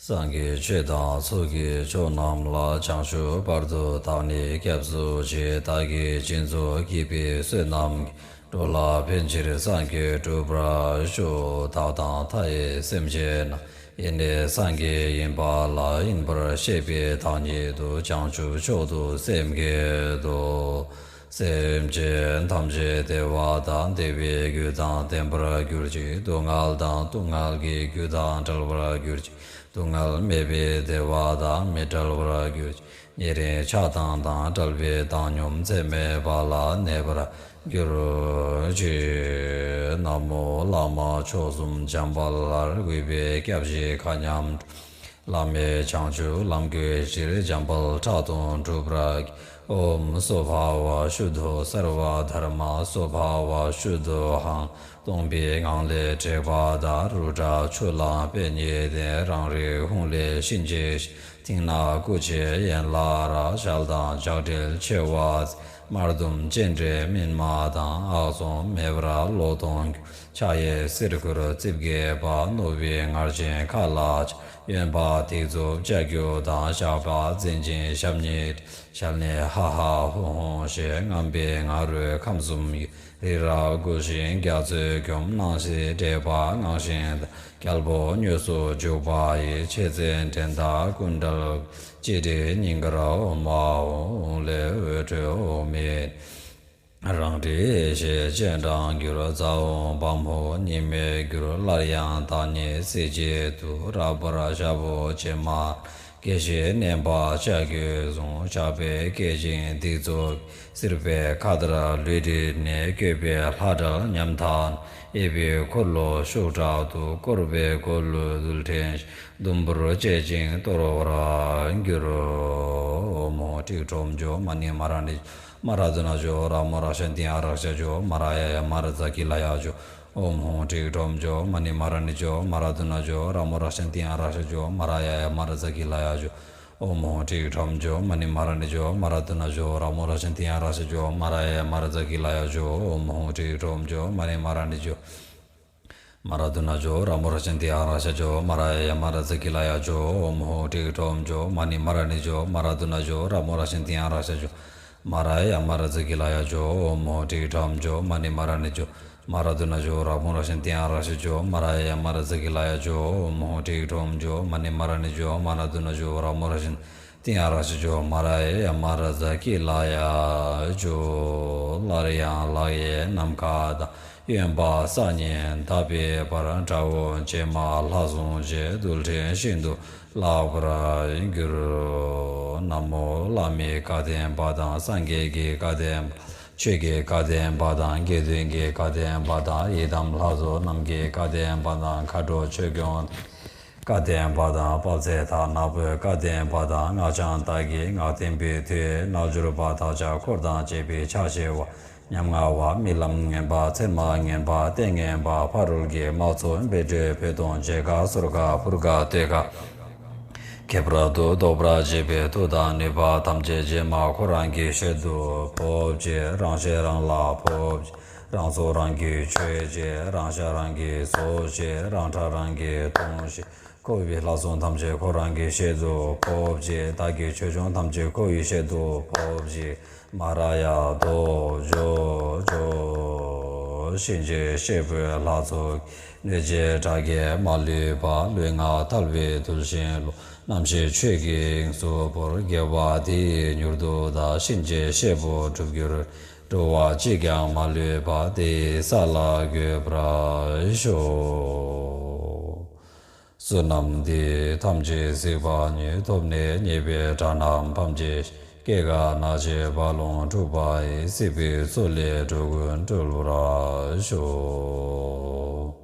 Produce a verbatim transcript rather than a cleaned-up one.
སངས་རྒྱས་ཆོས་དང་ཚོགས་ཀྱི་མཆོག་རྣམས་ལ། བྱང་ཆུབ་བར་དུ་བདག་ནི་སྐྱབས་སུ་མཆི། བདག་གིས་སྦྱིན་སོགས་བགྱིས་པའི་བསོད་ནམས་ཀྱིས། འགྲོ་ལ་ཕན་ཕྱིར་སངས་རྒྱས་འགྲུབ་པར་ཤོག། བདག་དང་མཐའ་ཡས་སེམས་ཅན་རྣམས། ཡེ་ནས་སངས་རྒྱས་ཡིན་པ་ལ། ཡིན་པར་ཤེས་པའི་བདག་ཉིད་དུ། བྱང་ཆུབ་མཆོག་ཏུ་སེམས་བསྐྱེད་དོ། སེམས་ཅན་ཐམས་ཅད་བདེ་བ་དང་བདེ་བའི་རྒྱུ་དང་ལྡན་པར་གྱུར་ཅིག། སྡུག་བསྔལ་དང་སྡུག་བསྔལ་གྱི་རྒྱུ་དང་བྲལ་བར་གྱུར་ཅིག། སྡུག་བསྔལ་མེད་པའི་བདེ་བ་དང་མི་འབྲལ་བར་གྱུར་ཅིག། ཉེ་རིང་ཆགས་སྡང་དང་བྲལ་བའི་བཏང་སྙོམས་ཚད་མེད་པ་ལ་གནས་པར་གྱུར་ཅིག། ན་མོ་བླ་མ་མཆོག་གསུམ་འཇམ་དཔལ་ལྷར། གུས་པས་སྐྱབས་མཆི་མཁའ་མཉམ་འགྲོ། བླ་མེད་བྱང་ཆུབ་ལམ་བཀོད་ཕྱིར། འཇམ་དཔལ་ཕྲག་དོག་འཁྲུལ་པར་བགྱི། ཨོཾ་སྭ་བྷཱ་ཝ་ཤུདྡྷོ་སརྦ་དྷརྨ་སྭ་བྷཱ་ཝ་ཤུདྡྷོ་ཧཾ། སྟོང་པའི་ངང་ལས་དྲེགས་པ་དག་རུ་དྲ་ཆུ་ལ་པད་ཉི་ལྡན། རང་རིག་ཧཱུྃ་ལས་གཤིན་རྗེ་གཤེད། མཐིང་ནག་སྐུ་མཆེད་ཡན་ལག་ར། ཞལ་དང་ལྗགས་འབྲེལ་མཆེ་བ་མཚན། དམར་ཟླུམ་སྤྱན་འདྲེན་སྨིན་མ་དང་། ཨག་ཚོམ་མེ་འབར་གློག་སྟོང་འཁྱུག་ཕྱག་གཡས་གསེར་འཁོར་རྩིབས་བརྒྱད་པ། རྣོ་བའི་ངར་ཅན་ཁ་ལ་ཕྱག་གཡོན་པ་སྡིགས་མཛུབ་ལྕགས་ཀྱུ་དང་། ཞགས་པ་འཛིན་ཅིང་ཞབས་གཉིས། ཞལ་ནས་ཧ་ཧ་ཧུ་ཧུ་ཞེས། རྔམ་པའི་ང་རོས་ཁམས་གསུམ་གཡོ། རི་རབ་རྒུད་བཞིན་རྒྱ་མཚོས་འཇོམས། སྣང་སྲིད་དྲེགས་པ་དངངས་ཤིང་འདར། རྒྱལ་པོ་དངོས་སུ་བཞུགས་པ་ཡི། ཆེ་བཙན་འགྲན་ཟླ་ཀུན་བྲལ། སྤྱི་དྲིལ་སྙིང་གར་ཨོཾ་ཨཱཿཧཱུྃ། ཧཱུྃ་ལས་འོད་འཕྲོས་ཨོཾ་མི། རང་རིག་ཡེ་ཤེས་སྤྱན་དྲངས་གྱུར། ཛཿཧཱུྃ་བཾ་ཧཱུྃ་གཉིས་མེད་གྱུར། སླར་ཡང་བདག་ཉིད་གཟི་བརྗིད་དུ། རབ་འབར་ཞབས་པོ་ཆེ་མ། དགྱེས་ཤིང་མནན་པ་ལྕགས་ཀྱུས་བཟུང་། ཞགས་པས་བརྒྱན་ཅིང་སྡིགས་མཛུབ། སྲིད་པའི་མཁའ་ལྟར་ལུས་བསྒྲིབས་ནས། བསྐྱོད་པའི་ལྷ་བྲལ་ཉམ་ཐག་གཡས་པའི་འཁོར་ལོ་ཤུགས་དྲག་ཏུ། བསྐོར་བའི་མགོ་ལུས་རྡུལ་ཕྲན། ཟླུམ་པོར་བཅད་ཅིང་གཏོར་བར་འགྱུར། ཨོཾ་ཧཱུྃ་ཊིཿ་ཁྲོམ་ཇོ་མ་ཎི་མ་ར་ཎི་མ་ར་དུ་ན་ཇོ། ར་མོ་ར་ཤན་ཏི་ཨ་ར་ཤ་ཇོ། མ་ར་ཡ་ཡ་མ་ར་ཛ་ཀི་ལ་ཡ་ཇོ། ཨོཾ་ཧཱུྃ་ཊིཿ་ཁྲོམ་ཇོ་མ་ཎི་མ་ར་ཎི་ཇོ། མ་ར་དུ་ན་ཇོ། ར་མོ་ར་ཤན་ཏི་ཨ་ར་ཤ་ཇོ། མ་ར་ཡ་ཡ་མ་ར་ཛ་ཀི་ལ་ཡ་ཇོ། ཨོཾ་ཧཱུྃ་ཊིཿ་ཁྲོམ་ཇོ་མ་ཎི་མ་ར་ཎི་ཇོ། མ་ར་དུ་ན་ཇོ། ར་མོ་ར་ཤན་ཏི་ཨ་ར་ཤ་ཇོ། མ་ར་ཡ་ཡ་མ་ར་ཛ་ཀི་ལ་ཡ་ཇོ། ཨོཾ་ཧཱུྃ་ཊིཿ་ཁྲོམ་ཇོ་མ་ཎི་མ་ར་ཎི་ཇོ། མ་ར་དུ་ན་ཇོ། ར་མོ་ར་ཤན་ཏི་ཨ་ར་ཤ་ཇོ། མ་ར་ཡ་ཡ་མ་ར་ཛ་ཀི་ལ་ཡ་ཇོ། ཨོཾ་ཧཱུྃ་ཊིཿ་ཁྲོམ་ཇོ་མ་ཎི་མ་ར་ཎི་ཇོ། མ་ར་དུ་ན་ཇོ། ར་མོ་ར་ཤན་ཏི་ཨ་ར་ཤ་ཇོ། མ་ར་ཡ་ཡ་མ་ར་ཛ་ཀི་ལ་ཡ་ཇོ། ཨོཾ་ཧཱུྃ་ཊིཿ་ཁྲོམ་ཇོ་མ་ཎི་མ་ར་ཎི་ཇོ། མ་ར་དུ་ན་ཇོ། ར་མོ་ར་ཤན་ཏི་ཨ་ར་ཤ་ཇོ། མ་ར་ཡ་ཡ་མ་ར་ཛ་ཀི་ལ་ཡ་ཇོ། ཨོཾ་ཧཱུྃ་ཊིཿ་ཁྲོམ་ཇོ་མ་ཎི་མ་ར་ཎི་ཇོ། མ་ར་དུ་ན་ཇོ། ར་མོ་ར་ཤན་ཏི་ཨ་ར་ཤ་ཇོ། མ་ར་ཡ་ཡ་མ་ར་ཛ་ཀི་ལ་ཡ་ཇོ། སླར་ཡང་ལག་གཡས་ནམ་མཁའ་དང་། གཡོན་པ་ས་གཉིས་བརྡབས་པའི་བར། དགྲ་བོ་བྱད་མ་ལྷ་ཟུང་བཅས། རྡུལ་ཕྲན་ཤིན་ཏུ་བརླག་པར་འགྱུར། ན་མོ་བླ་མའི་བཀའ་བདེན་པ་དང་། སངས་རྒྱས་ཀྱི་བཀའ་བདེན་པ། ཆོས་ཀྱི་བཀའ་བདེན་པ་དང་། དགེ་འདུན་གྱི་བཀའ་བདེན་པ་དང་། ཡི་དམ་ལྷ་ཚོགས་རྣམས་ཀྱི་བཀའ་བདེན་པ་དང་། མཁའ་འགྲོ་ཆོས་སྐྱོང་བཀའ་བདེན་པ་དང་། དཔལ་བརྩེགས་དར་ནག་པོའི་བཀའ་བདེན་པ་དང་། སྔགས་འཆང་བདག་གི་སྔགས་བདེན་པའི་མཐུས། རྣལ་འབྱོར་པ་དག་ཅག་འཁོར་དང་བཅས་པའི་ཕྱག་བཞི་པ། ཉམ་ང་བ། རྨི་ལམ་ངན་པ། མཚན་མ་ངན་པ། ལྟས་ངན་པ། ཕ་རོལ་གྱི་དམག་ཚོགས། བཻ་ཌཱུརྻ་བོ་དོང་། འཇིགས་དཀར་གསུར་དཀར་ཕུར་དཀར་ཐོད་དཀར། ཁྱད་པར་དུ་བཟློག་པར་བྱེད་པའི་མཐུ་དང་ནུས་པ་ཐམས་ཅད་རྗེས་མ་ཁོ་རང་གི་ཞལ་དུ་ཕོབ་ཅིག། རང་ཞལ་རང་ལ་ཕོབ་ཅིག། རང་ཚོགས་རང་གིས་མཆོད་ཅིག། རང་ཤ་རང་གིས་གསོ་ཅིག། རང་ཁྲག་རང་གིས་འཐུང་ཅིག། འཁོར་བའི་ལྷ་སྲུང་ཐམས་ཅད་ཁོ་རང་གི་ཞལ་དུ་ཕོབ་ཅིག། བདག་གི་ཆོས་སྐྱོང་ཐམས་ཅད་ཁོ་ཡི་ཞལ་དུ་ཕོབ་ཅིག། མ་ར་ཡ་ཏོ་ཇོ་ཇོ། གཤིན་རྗེ་གཤེད་པོའི་ལྷ་ཚོགས་ཀྱིས། གནོད་བྱེད་དགྲ་བགེགས་མ་ལུས་པ། ལུས་ངག་ཐལ་བའི་རྡུལ་བཞིན་རློག། རྣམ་ཤེས་ཆོས་ཀྱི་དབྱིངས་སུ་བོར། དགེ་བ་འདི་ཡིས་མྱུར་དུ་བདག་གཤིན་རྗེ་གཤེད་པོ་འགྲུབ་གྱུར། འགྲོ་བ་གཅིག་ཀྱང་མ་ལུས་པ། དེ་ཡི་ས་ལ་འགོད་པར་ཤོག། བསོད་ནམས་འདི་ཐམས་ཅད་གཟིགས་པ་ཉིད། ཐོབ་ནས་ཉེས་པའི་དགྲ་རྣམས་ཕམ་བྱས་ཤིང་། སྐྱེ་རྒ་ན་འཆིའི་རྦ་ཀློང་འཁྲུགས་པ་ཡི། སྲིད་པའི་མཚོ་ལས་འགྲོ་ཀུན་སྒྲོལ་བར་ཤོག།